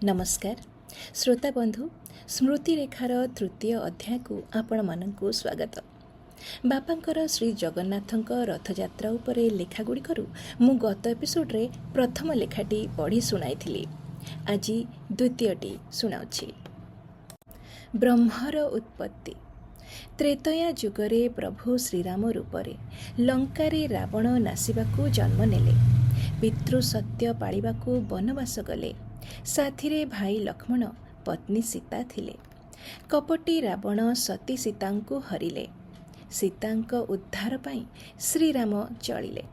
ନମସ୍କାର ଶ୍ରୋତା ବନ୍ଧୁ, ସ୍ମୃତିରେଖାର ତୃତୀୟ ଅଧ୍ୟାୟକୁ ଆପଣମାନଙ୍କୁ ସ୍ୱାଗତ। ବାପାଙ୍କର ଶ୍ରୀ ଜଗନ୍ନାଥଙ୍କ ରଥଯାତ୍ରା ଉପରେ ଲେଖାଗୁଡ଼ିକରୁ ମୁଁ ଗତ ଏପିସୋଡ଼ରେ ପ୍ରଥମ ଲେଖାଟି ପଢ଼ି ଶୁଣାଇଥିଲି। ଆଜି ଦ୍ୱିତୀୟଟି ଶୁଣାଉଛି। ବ୍ରହ୍ମର ଉତ୍ପତ୍ତି। ତ୍ରେତୟା ଯୁଗରେ ପ୍ରଭୁ ଶ୍ରୀରାମ ରୂପରେ ଲଙ୍କାରେ ରାବଣ ନାଶିବାକୁ ଜନ୍ମ ନେଲେ। ପିତୃ ସତ୍ୟ ପାଳିବାକୁ ବନବାସ ଗଲେ। ସାଥିରେ ଭାଇ ଲକ୍ଷ୍ମଣ, ପତ୍ନୀ ସୀତା ଥିଲେ। କପଟୀ ରାବଣ ସତୀ ସୀତାଙ୍କୁ ହରିଲେ। ସୀତାଙ୍କ ଉଦ୍ଧାର ପାଇଁ ଶ୍ରୀରାମ ଚଳିଲେ।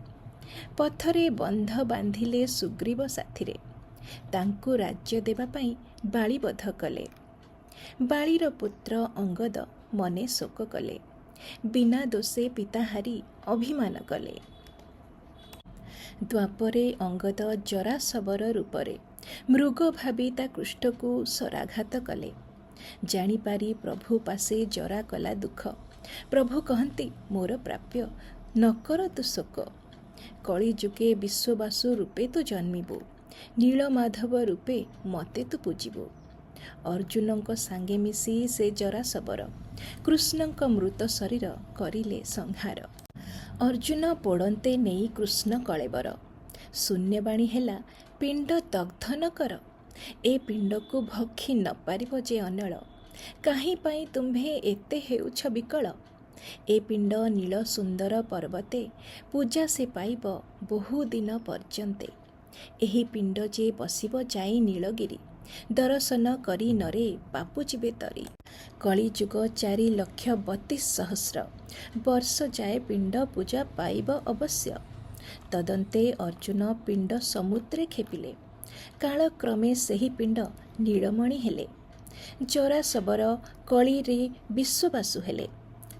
ପଥରେ ବନ୍ଧ ବାନ୍ଧିଲେ ସୁଗ୍ରୀବ ସାଥିରେ। ତାଙ୍କୁ ରାଜ୍ୟ ଦେବା ପାଇଁ ବାଳିବଧ କଲେ। ବାଳିର ପୁତ୍ର ଅଙ୍ଗଦ ମନେ ଶୋକ କଲେ। ବିନା ଦୋଷେ ପିତା ହାରି ଅଭିମାନ କଲେ। ଦ୍ୱାପରେ ଅଙ୍ଗଦ ଜରାଶବର ରୂପରେ ମୃଗ ଭାବି ତା ପୃଷ୍ଠକୁ ଶରାଘାତ କଲେ। ଜାଣିପାରି ପ୍ରଭୁ ପାଶେ ଜରା କଲା ଦୁଃଖ। ପ୍ରଭୁ କହନ୍ତି, ମୋର ପ୍ରାପ୍ୟ, ନ କର ତୁ ଶୋକ। କଳିଯୁଗେ ବିଶ୍ୱବାସୁ ରୂପେ ତୁ ଜନ୍ମିବୁ, ନୀଳମାଧବ ରୂପେ ମତେ ତୁ ପୂଜିବୁ। ଅର୍ଜୁନଙ୍କ ସାଙ୍ଗେ ମିଶି ସେ ଜରାଶବର କୃଷ୍ଣଙ୍କ ମୃତ ଶରୀର କରିଲେ ସଂହାର। ଅର୍ଜୁନ ପୋଡ଼ନ୍ତେ ନେଇ କୃଷ୍ଣ କଳେବର, ଶୂନ୍ୟବାଣୀ ହେଲା, ପିଣ୍ଡ ଦଗ୍ଧ ନ କର। ଏ ପିଣ୍ଡକୁ ଭକ୍ଷି ନ ପାରିବ ଯେ ଅନଳ, କାହିଁ ପାଇଁ ତୁମ୍ଭେ ଏତେ ହେଉଛ ବିକଳ? ଏ ପିଣ୍ଡ ନୀଳ ସୁନ୍ଦର ପର୍ବତେ, ପୂଜା ସେ ପାଇବ ବହୁଦିନ ପର୍ଯ୍ୟନ୍ତେ। ଏହି ପିଣ୍ଡ ଯେ ବସିବ ଯାଇ ନୀଳଗିରି, ଦରଶନ କରି ନରେ ପାପୁ ଯିବେ ତରି। କଳିଯୁଗ 4,32,000 ବର୍ଷ ଯାଏ ପିଣ୍ଡ ପୂଜା ପାଇବ ଅବଶ୍ୟ। ତଦନ୍ତେ ଅର୍ଜୁନ ପିଣ୍ଡ ସମୁଦ୍ରେ କ୍ଷେପିଲେ। କାଳକ୍ରମେ ସେହି ପିଣ୍ଡ ନୀଳମଣି ହେଲେ। ଜରାଶବର କଳିରେ ବିଶ୍ୱବାସୁ ହେଲେ।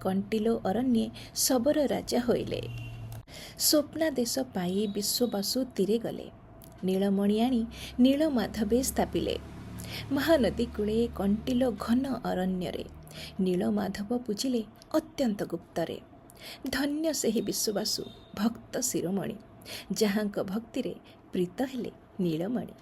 କଣ୍ଟିଲୋ ଅରଣ୍ୟେ ଶବର ରାଜା ହୋଇଲେ। ସ୍ୱପ୍ନାଦେଶ ପାଇ ବିଶ୍ୱବାସୁ ତୀରେ ଗଲେ। ନୀଳମଣି ଆଣି ନୀଳମାଧବେ ସ୍ଥାପିଲେ। ମହାନଦୀ କୂଳେ କଣ୍ଟିଲୋ ଘନ ଅରଣ୍ୟରେ ନୀଳମାଧବ ପୂଜିଲେ ଅତ୍ୟନ୍ତ ଗୁପ୍ତରେ। ଧନ୍ୟ ସେହି ବିଶ୍ୱବାସୁ ଭକ୍ତ ଶିରୋମଣି, ଯାହାଙ୍କ ଭକ୍ତିରେ ପ୍ରୀତ ହେଲେ ନୀଳମଣି।